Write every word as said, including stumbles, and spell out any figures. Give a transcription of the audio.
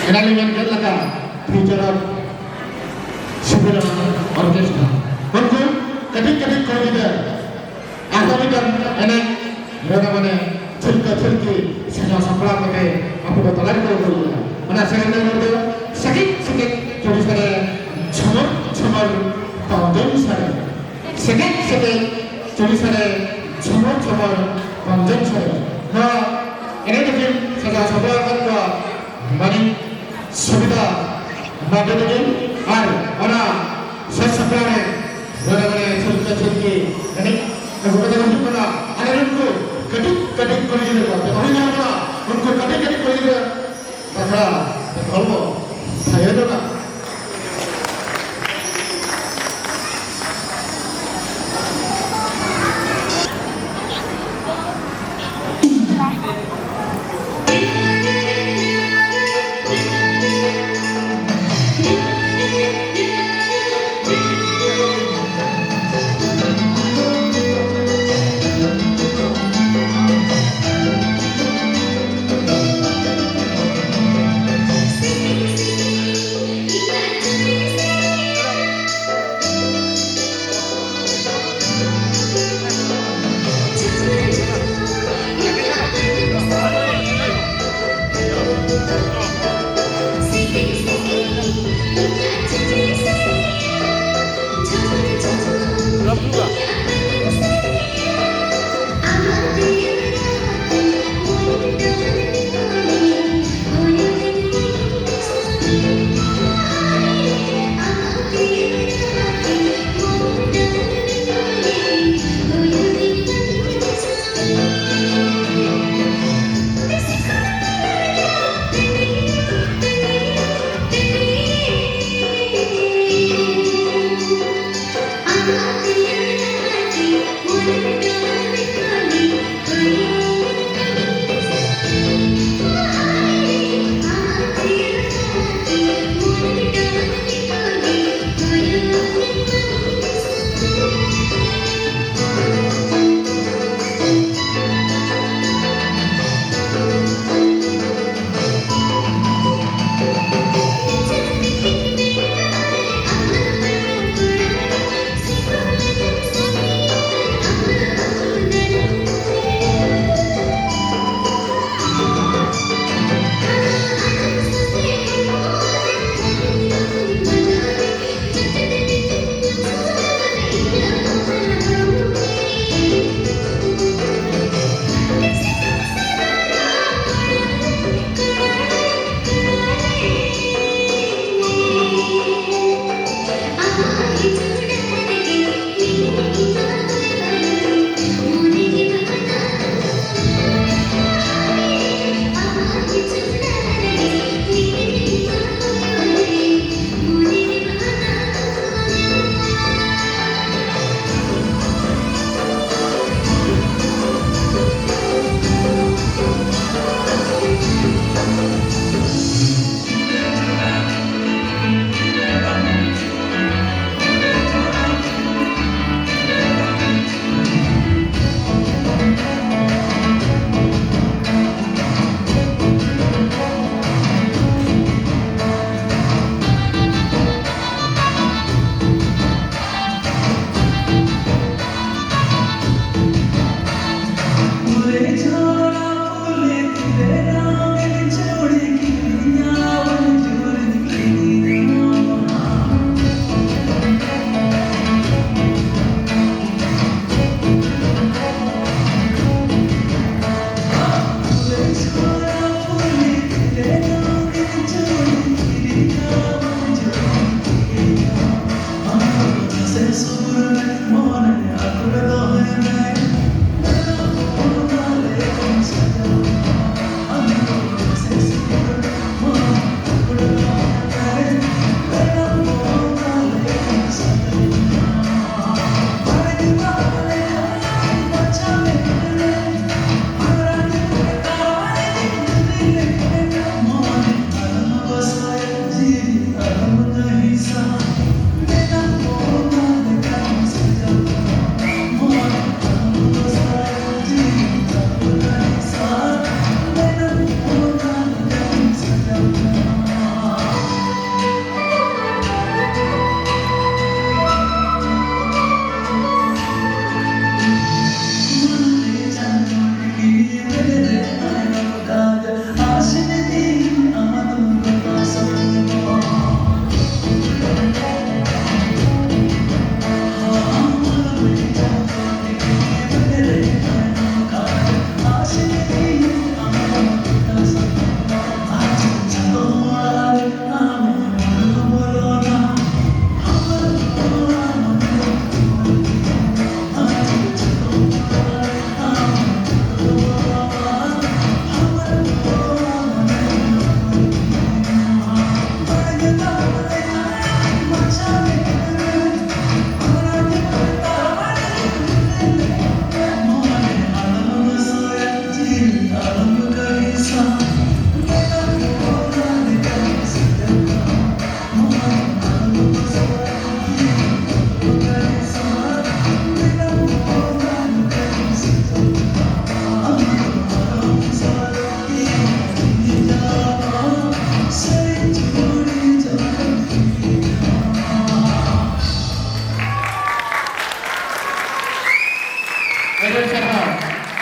ᱮᱱᱟᱝ ᱞᱤᱧ ᱢᱮᱱ ᱠᱮᱫ ᱞᱮᱠᱟ, future of ᱥᱤᱵᱤᱞ ᱚᱨᱠᱮᱥᱴᱨᱟ᱾ ᱩᱱᱠᱩ ᱠᱟᱹᱴᱤᱡ ᱠᱟᱹᱴᱤᱡ ᱠᱚ ᱜᱤᱫᱽᱨᱟᱹ ᱟᱥᱟ ᱢᱤᱫᱴᱟᱝ ᱮᱱᱮᱡ ᱨᱮᱫᱚ ᱢᱟᱱᱮ ᱪᱷᱤᱞᱠᱟᱹ ᱪᱷᱤᱞᱠᱤ ᱥᱟᱡᱟᱣ ᱥᱟᱯᱲᱟᱣ ᱠᱟᱛᱮ ᱟᱵᱚ ᱫᱚ ᱛᱟᱞᱟ ᱨᱮᱠᱚ ᱟᱹᱜᱩᱭᱮᱫᱟ᱾ ᱚᱱᱟ ᱥᱮᱨᱮᱧ ᱫᱚ ᱱᱚᱰᱮ ᱥᱮᱠᱮᱡ ᱥᱮᱠᱮᱡ ᱪᱩᱲᱤ ᱥᱟᱨᱮ ᱡᱷᱚᱢᱚᱨ ᱡᱷᱚᱢᱚᱨ ᱯᱟᱣᱡᱚᱱ ᱥᱟᱨᱮ᱾ ᱥᱮᱠᱮᱡ ᱥᱮᱠᱮᱡ ᱪᱩᱲᱤ ᱥᱟᱨᱮ ᱡᱷᱚᱢᱚᱨ ᱡᱷᱚᱢᱚᱨ ᱯᱟᱣᱡᱚᱱ ᱥᱟᱨᱮ᱾ ᱱᱚᱣᱟ ᱮᱱᱮᱡ ᱫᱚᱠᱤᱱ ᱥᱟᱡᱟᱣ ᱥᱟᱯᱲᱟᱣ ᱟᱠᱟᱫ ᱠᱚᱣᱟ ᱢᱟᱹᱱᱤᱡ ᱥᱩᱵᱤᱫᱟ ᱢᱟᱨᱰᱤ ᱛᱟᱹᱠᱤᱱ ᱟᱨ ᱚᱱᱟ ᱥᱟᱡᱽ ᱥᱟᱯᱲᱟᱣ ᱨᱮ ᱱᱚᱰᱮ ᱢᱟᱱᱮ ᱪᱷᱤᱞᱠᱟᱹ ᱪᱷᱤᱞᱠᱤ ᱮᱱᱮᱡ ᱟᱹᱜᱩ ᱠᱟᱛᱮ ᱦᱤᱡᱩᱜ ᱠᱟᱱᱟ᱾ ᱟᱞᱮ ᱨᱮᱱ ᱠᱚ ᱠᱟᱹᱴᱤᱡ ᱠᱟᱹᱴᱤᱡ ᱠᱩᱲᱤ ᱜᱤᱫᱽᱨᱟᱹ ᱠᱚ ᱟᱯᱮ ᱵᱟᱹᱦᱩ ᱧᱟᱢ ᱠᱟᱱᱟ, ᱩᱱᱠᱩ ᱠᱟᱹᱴᱤᱡ ᱠᱟᱹᱴᱤᱡ ᱠᱩᱲᱤ ᱜᱤᱫᱽᱨᱟᱹ ᱟᱠᱷᱲᱟ ᱦᱚᱲᱢᱚ ᱛᱷᱟᱭᱚ ᱧᱚᱜᱟ᱾